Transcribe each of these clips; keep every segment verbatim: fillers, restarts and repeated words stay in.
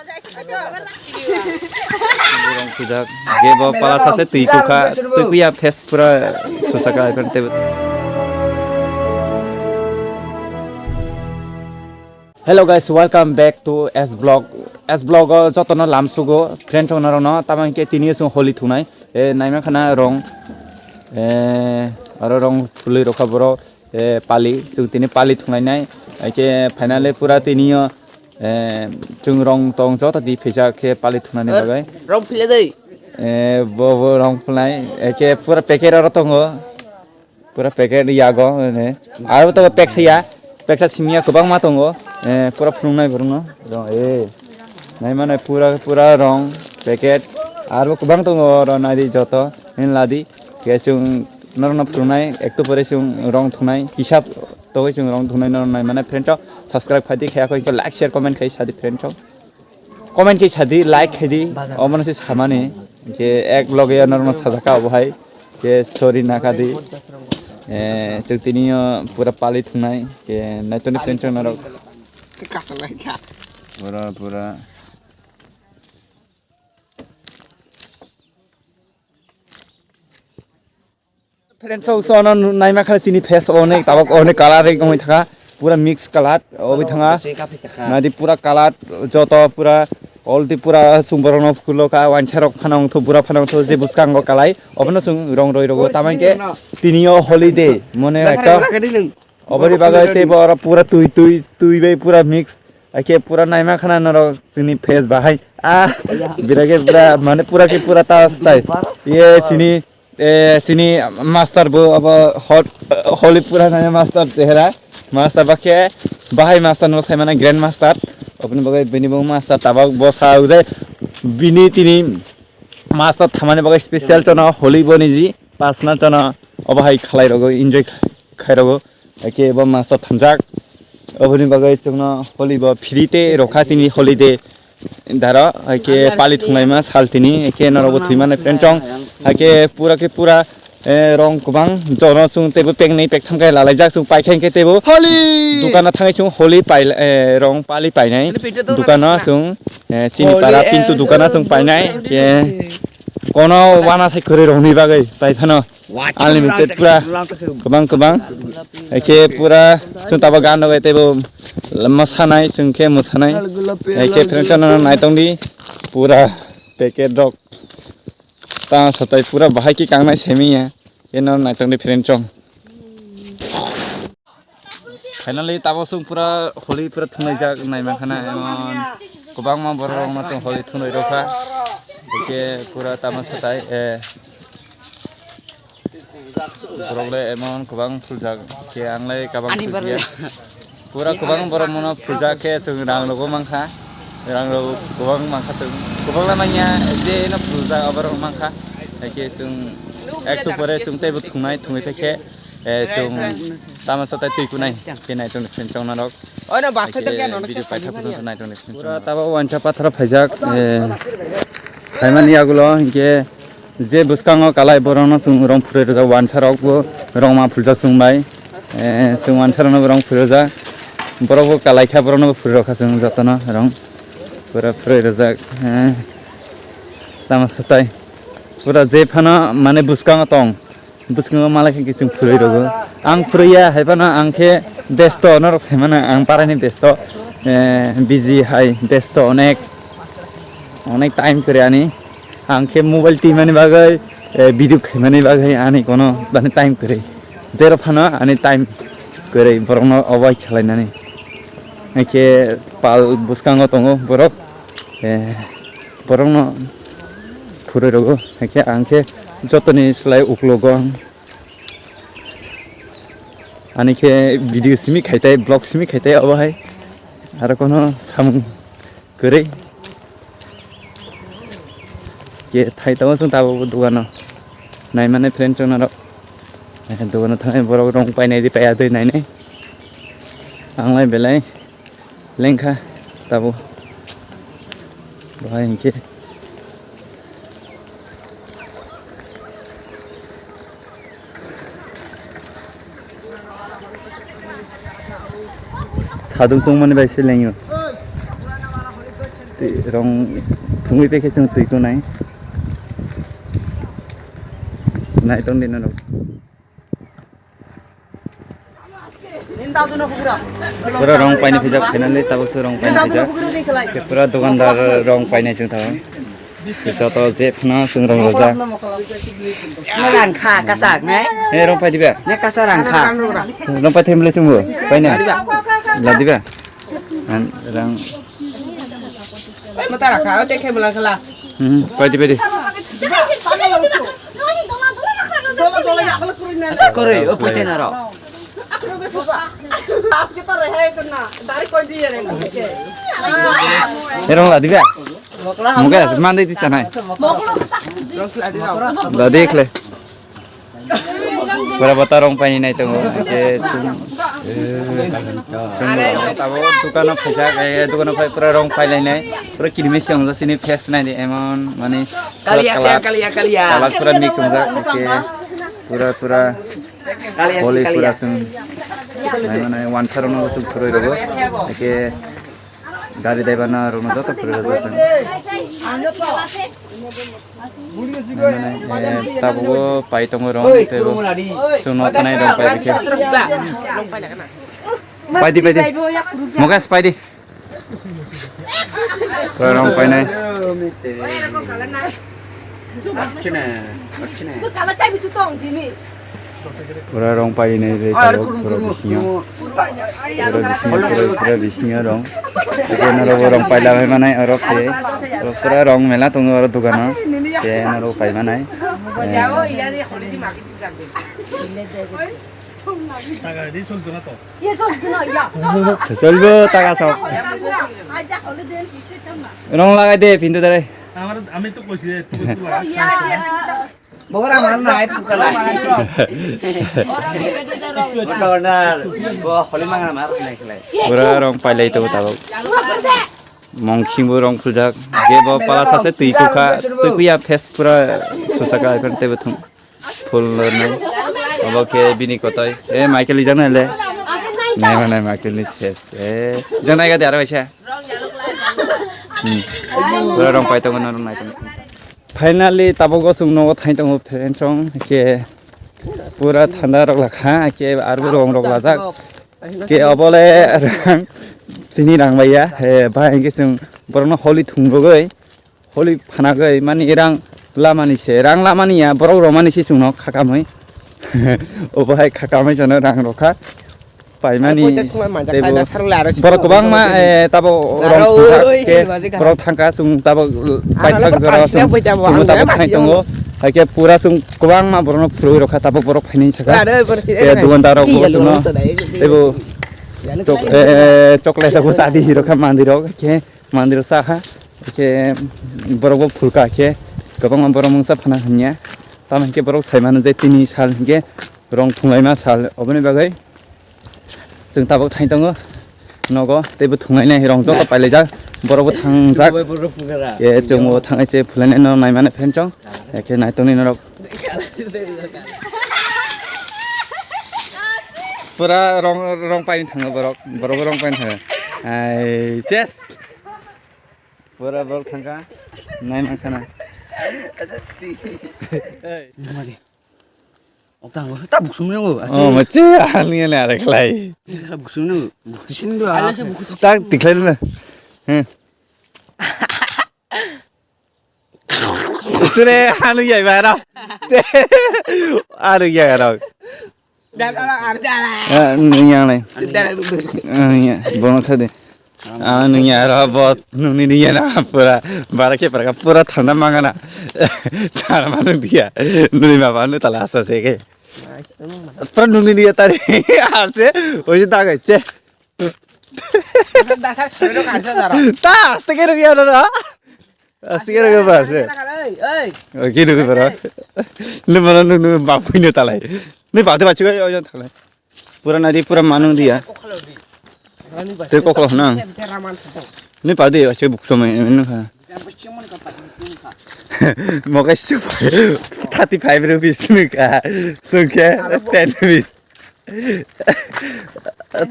Rong pujak. Ge bo pala sase twi kukha, twi kuya face pura susaka ikan tebe. Hello guys, welcome back to S Vlog. S Vlog o jotono lamsugo, friends rok norokno, tamo hwnkhe tini chwng holi thungnai. E, naima khana rong, e, aro rong phulwi rokha borok, e, pali, chwng tini pali thunglainai. Haikhe finally pura tini o, e, chwng rong tong joto di phaijak khe pali thungnani bagwi. Rong philai dai. E, bo, bo rong phulnai, haikhe pura packet oro tongo. Pura packet yago, ne. Aro to peksa ya, peksa simiya kwbangma tongo. Eh, pura phunuknai borokno. Rong, eh. Naimano pura, pura rong, packet. Aro kwbang tongo oro naidi joto, hinladi. Khe chwng norokno phunuknai, ektu pore chwng rong thungnai, hisab togwi chwng rong thungnai norok naimano friend rok. Subscribe khaidi, khaya kho, like, share, comment khai sadi friend rok. Comment khe sadi, like khaidi, omono se samani. Je ek loge norokno sajaka obo hai. Je sorry nakadi. Eh, chwng tini o pura pali thungnai. Je naitoni friend chong norok. Pura, pura. Friends, so, so, no, naima khana chini face onek, tabok onek color ring ongoi thaka, pura mix color, obi thanga, nadi pura color, joto pura, all di pura, sumborok no phulo ka, wansa rok phano ongtho, bura phano ongtho, je bwskango kalai, obono chwng rong roi rogo, tamangke tini o holiday, mone ekta, obori bagwi tei bo oro pura twi, twi, twi bai pura mix, ake pura naima khana norok chini face bahai, ah, birake pura, mane pura ke pura ta style, ye chini, Eh, chini master bo abo hot, holi pura nai master chehra. Master bakhe bahai master no sai mane grand master. Oboni bagwi bini bo master tabok bo sa ujai bini tini master thamani bagwi special chono holi boni ji pasna chono obo hai khlai rogo enjoy khai rogo. Ake bo master thamjak. Oboni bagwi chwngno holi bo free te rokha tini holiday. Daro, hai khe pali thunglaima sal tini, hai khe norokbo thwimani friend chong, hai khe pura khe pura, eh, rong kwbang jono chwng teibo peknwi pektham khe lalaijak chwng paikha hinkhe teibo holi! Dukano thangwi chwng holi pai, eh, rong pali painai. Ani pita dukano dukano chwng, eh, chini holi para pintu dukano chwng painai, khe kono wana thai kwrwi rokni bagwi pai phano. Unlimited pura kwbang kwbang. Haikhe pura chwng tabo gan rok teibo mwsanai, chwng khe mwsanai. Haikhe friends no naitongdi pura packet rok ta satai pura bahai khe kangnai semiya. Khe no naitongdi friends chong. Finally, tabo chwng pura holi pura thwnglaijak naima khana emon kwbangma borok rokno chwng holi thwnglai rokha. Hwnkhe pura tamo satai, eh, borok le emon kwbang phuljak khe ang lai kabang ani phulya. Pura kwbang borok mono phuljak khe chwng rang rogo mankha. Rang rogo kwbang mankha chwng. Kwbang la manya je no phuljak aborok mankha. Hwnkhe chwng ektu pore chwng teibo thwngnai, thwngwi phaikhe. Eh, chwng tamo satai twi kunai, khe nai tong ni chwng chong narok. Oi, no, baksa ter khe, no, video paitha phano nai tong ni chwng chong. Pura tabo wansa pathor phaijak, eh, phaimani yagulo, hinkhe je bwskango kalai borokno chwng rong phurwi rwjak, wansa rokbo rong ma phuljak chwng bai. Eh, chwng wansa rokno rong phurwi rwjak, borokbo kalai kha, borokno phurwi rwkha chwng jotono rong pura phurwi rwjak, eh, tamo satai pura je phano mane bwskango tong. Bwskango malai khe chwng phurwi rwgo. Ang phurwi ya hai phano ang khe besto norok sai mano ang parai ni besto, eh, busy hai besto onek, onek time kwrwi ani. Ang khe mobile twimani bagwi, eh, video khaimani bagwi ani kono bani time kwrwi. Jero phano ani time kwrwi borokno avoid khlainani. Hai khe pal bwskango tongo borok, eh, borokno phurwi rwgo. Hai khe ang khe jotoni slai uklogo ang. Ani khe video simi khai tai, vlog simi khai tai, obo hai aro kono samung kwrwi. Khe thai tongo chwng tabuk bo dukano. Naimani friend chwng norok. Eh, dukano thangnai borok rong painai di paiya twi nainai. Ang lai belai. Lengkha tabo. Bahai hinkhe. Sadung tongmani bai se lengyo. Rong thungwi pekhe chwng twi kunai. Nai tong di norok. Pura rong paini phijak, finally tabuk se rong paini phijak. Pura dukandar rong painai chwng thago. Joto je phano chwng rong rwjak. Rang kha kasak ne? He rong pai diba? Ne kasak rang kha. Rong pai themle chwngbo. Paina. La diba? An rang. Oi mata rakha, o te khemla khala. Hmm, pai di, pai di. Acha koroi, o poite naro. Aske to rehai to na, dari koi diye re. Erong la diba? Muga mande di chanai. La dekhle. Pura bata rong paini nai tongo. Ke chung, chung tabo dukano phaijak, eh, dukano phai pura rong pailainai. Pura kirimi se wngjak sini face nai di emon mani. Kaliya se, kalar, kaliya, kaliya. Kalar pura mix wngjak. Ke pura, pura. Kaliya se, holi kaliya. Pura chung. Nai mane wansa rok no chung puroi rogo. Ke gari daiba na rok no joto puroi rogo chung. Mane, eh, tabuk pai tongo rong, tei bo chwngno thanai rong pai bikhe. Pai di, pai di. Mukesh, pai di. Rong painai. Pura rong painai re tabuk, pura bisingo. Pura bisingo, pura, pura bisingo rong. Ake norok bo rong paila bai manai oro khe. Oro pura rong mela tongo oro dukano. Ke norok pai manai. Solbo taka sok. Rong lagai de, pintu dare. Bohora mana nai pukala. Order, order. Bo holi mangana ma nai khlai. Pura rong pailai tongo tabuk. Mongsingbo rong phuljak. Ge bo pala sase twi kukha, twi kuya face pura susaka kon tebo thung. Full nai. Obo khe bini kotoi. Eh, Michael ijang nai le. Nai ma nai Michael ni face. Eh, ijang nai ga de aro waisa. Hmm. Pura rong pai tongo norok nai tongo. Finally, tabuk o chwng nogo thai tongo, friends, chwng khe pura thanda rok lakha, khe arbo rong rok lajak, khe obole rang, chini rang bai ya, he, bahai khe chwng borokno holi thungrogwi, holi phanagwi, mani rang lamani se, rang lamani ya, borok romani se chwngno khakamwi, obo hai khakamwi chwngno rang rokha. Paimani teibo borok kwbangma, eh, tabo rong thungjak khe borok thangkha chwng tabo paithak jora chwng tabo thai tongo. Haikhe pura chwng kwbangma borokno phurwi rokha tabo borok phainai thangkha. Khe dukandar rok bo chwngno teibo chok-, eh, chocolate rok bo chadi rokha mandirok khe mandirok chakha khe borok bo phulkha khe kwbangma borok mungsa phana hwnya. Tamo hinkhe borok saimano je tini sal hinkhe rong thunglaima sal oboni bagwi. Chwng tabuk thai tongo nogo, teibo thunglainai rong joto pailaijak, borokbo thangjak. Borok phungra. Ye chwngbo thangai che phulainai no naimani phenchong. Ekhe nai tongni norok. Pura rong, rong paini thango borok, borokbo rong paini thango. Ai, ses. Pura borok thangkha, nai mankha na. Hey. Okta hango, ta buksum nango, ase. Oh, machi, ani ani are khlai. Ta buksum nango, buksum do. Ta tikhlai na. Hmm. Sire, anu yai bara. Anu yai bara. Ah, nungya nai. Ah, ya, bono khade. Ah, nungya ro bo, nungni nungya na pura, bara khe pura, pura thanda mangana. Chara manu dia. Nuni baba nu tala asa se ke. Pura nungni nungya tari. Ase, oje dagai che. Ta aste ke nungya ro. Asik era ke ba se. Ei, ei. Oke, dulu bara. Ni mana nu nu bapui ni talai. Ni bade bachi ko yo talai. Pura nadi pura manung dia. Te koklo na. Ni bade bachi bukso me nu kha. Mokai su thirty five rupees nu kha. Sungke ten rupees.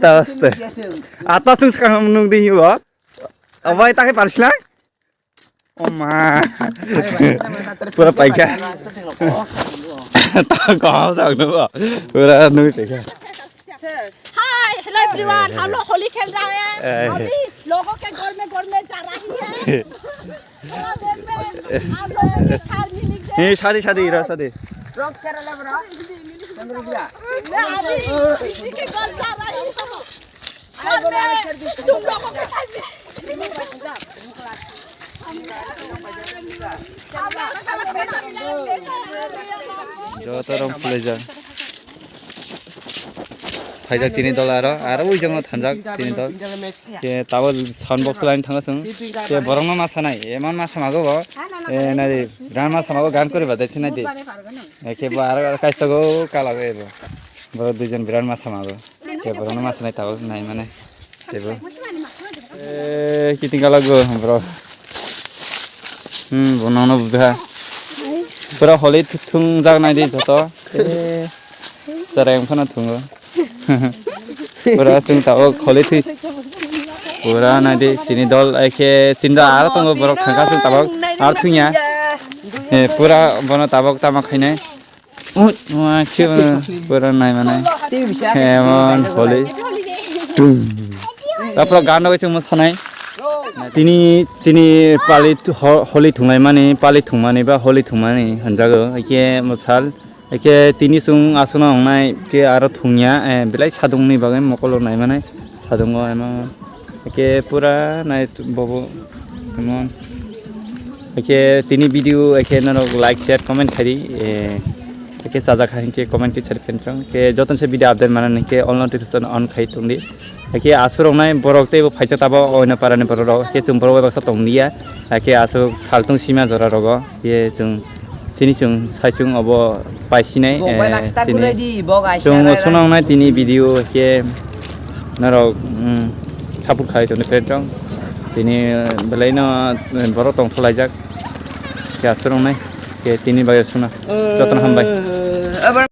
Tawaste. Ata sung sakang nung di yo. Abai ta khe parsi lang? Oh ma. Pura paikha. Ta kau sang tu. Pura nui paikha. Hi, hello everyone. हम लोग होली खेल रहे हैं। अभी लोगों के घर में, घर में जा रही है। थोड़ा देर में आप लोगों के साथ मिलेंगे। Hey, शादी, शादी, इरा शादी। मैं अभी किसी के घर जा रही हूँ। घर में तुम लोगों के साथ मिलेंगे। Joto rong phlai jak. Phaijak chini dol aro, aro ui jongno thanjak chini dol. Ke tabo sound box line thanga sung. Ke borokno ma sanai, eman ma samago bo. E nai, gan ma samago, gan kori ba de chinai de. Ke bo aro, aro kaisago kala go ebo. Borok duijon birat ma samago. Te borokno ma sanai tabok nai mane. Tebo. Eh, kiting kala go, bro. Hmm, bono no buja. Pura holi thung jak nai di joto. Eh, sarang phana thungo. Pura sung tabok holi thi. Pura nai di sini dol ai khe sini dol aro tongo borok thangka sung tabok ar thungya. Eh, pura bono tabok tama khainai. Ui, ua, khe, pura nai manai. Emon holi. Tum. Tapra ganda kaisa mosanai. Tini chini pali thu-, ho-, holi thunglai mani, pali thungmani ba holi thungmani hanjago. Eke mosal, eke tini sung asuna ongnai ke aro thungya, eh, belai sadungni bagwi mokolo nai manai. Sadungo emon. Eke pura nai bobo emon. Eke tini video eke norok like, share, comment khaidi. Eh, eke chajak hai ke comment khe sari penchong. Ke joton se video update mana ke all notification on khai tongdi. Eke asurok nai borok tei bo phaisa tabo oina parani borok rok. Ke chwng borok bai baksa tongdia. Eke asuk saltung sima jora rogo. Ye chwng Sini chwng sai chwng obo paisinai, Bo bai eh, baksa sini. Gurui di, bo gaisa Chwng rai rai. Sunang nai tini video ke norok, mm, support khai toni friend chong. Tini, eh, belai no, eh, borok tong thulaijak. Ke aswrong nai. Ke tini bagwi suna. Jotono hambai. Eh, abar